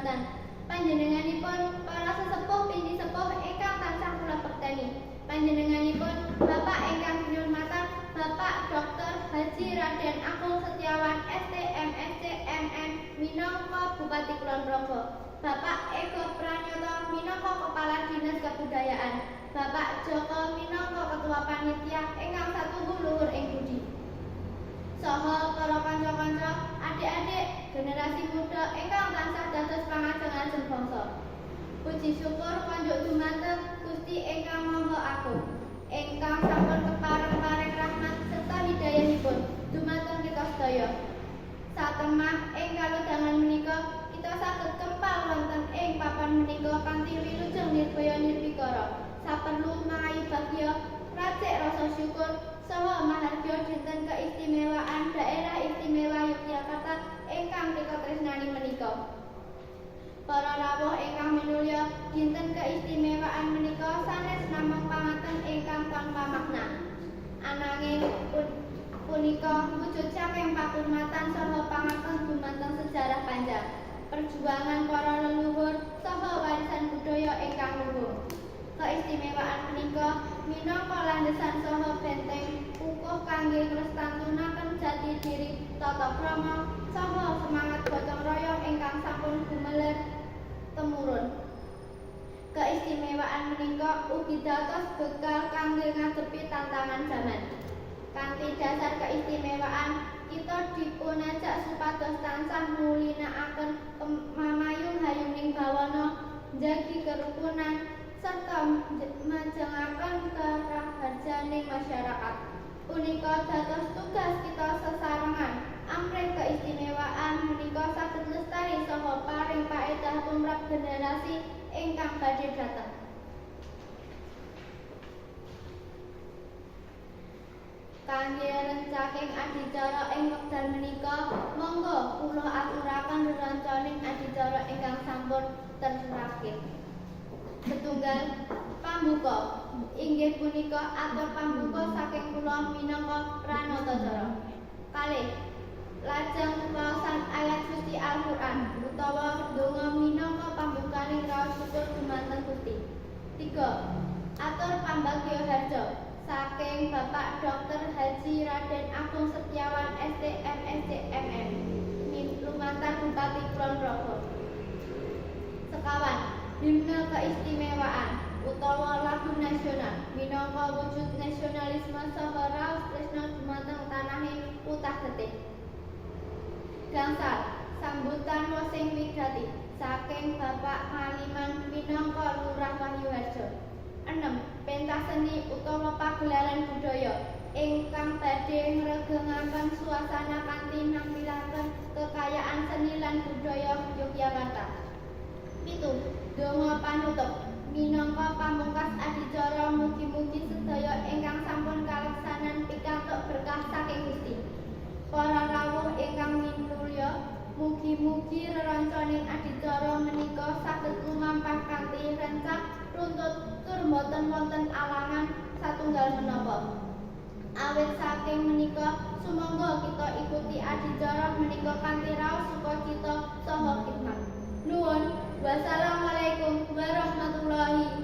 kinurmatan. Panjenenganipun para sesepuh pinisepuh ingkang tansah kula bekteni. Panjenenganipun Bapak ingkang kinurmatan Bapak Dr. Haji Raden Agung Setiawan ST MSc MM minangka Bupati Kulon Progo. Bapak Eko Pranyoto minangka Kepala Dinas Kebudayaan. Bapak Joko minangka Ketua Panitia ingkang satuhu luhur ing budi. Saha para kanca-kanca, adik-adik, generasi muda ingkang tansah dados pangajeng-ajeng bangsa. Puji syukur konjuk dumateng Gusti ingkang Maha Agung, ingkang sampun kepareng paring rahmat serta hidayahipun dumateng kita sedaya. Satemah ing kalodhangan menika kita saged kempal wonten ing papan menika kanthi wilujeng nirbaya nirwikara. Saperlu mangayu bagya, racik rasa syukur saha mahargya dinten keistimewaan Daerah Istimewa Yogyakarta ingkang kita tresnani menika. Para rawuh ingkang minulya, dinten keistimewaan menika sanes namung pangaten ingkang tanpa makna. Ananging punika wujud saking pakurmatan saha pangageng dumateng sejarah panjang, perjuangan para leluhur saha warisan budaya ingkang luhur. Keistimewaan menika minangka landesan saha benteng kukuh kangge nglestantunaken jati diri, tata krama, saha semangat gotong royong ingkang sampun gumelar temurun. Keistimewaan menika ugi dados bekal kangge ngadepi tantangan jaman. Kanthi dasar keistimewaan, kita dipunajak supados tansah mulinakaken mamayung hayuning bawana, njagi kerukunan, serta majengaken karaharjaning masyarakat. Punika dados tugas kita sesarengan amrih keistimewaan menika saged lestari saha paring paedah tumrap generasi ingkang badhe dhateng. Kangge rencaking adicara ing wekdal menika, monggo kula aturaken rerencaning adicara ingkang sampun terrakit. Setunggal, pambuka, inggih punika atur pambuka saking kula minangka pranatacara. Kalih, lajeng waosan ayat suci Al-Qur'an utawa donga minangka pambukaning raos syukur dumateng Gusti. 3. Atur pambagya harja saking Bapak Dr. Haji Raden Agung Setiawan ST MSc MM lumantar Bupati Kulon Progo. Sekawan, himne keistimewaan utawa lagu nasional minangka wujud nasionalisme saha raos tresna dumateng tanahe utah getih. Gangsal, sambutan wosing wigati saking Bapak Ngaliman minangka Lurah Wahyuharjo. 6. Pentas seni utawa pagelaran budaya ingkang badhe ngregengaken suasana kanthi nampilaken kekayaan seni lan budaya Yogyakarta. 7. Donga panutup minangka pamungkas adicara, mugi-mugi sedaya ingkang sampun kaleksanan pikantuk berkah saking Gusti. Para rawuh ingkang minulya, mugi-mugi rerencaning adicara menika saged lumampah kanthi rencak, runtut tur boten wonten alangan satunggal menapa. Awit saking menika, sumangga kita ikuti adicara menika kanthi raos sukacita saha khidmat. Nuwun. Wassalamualaikum warahmatullahi.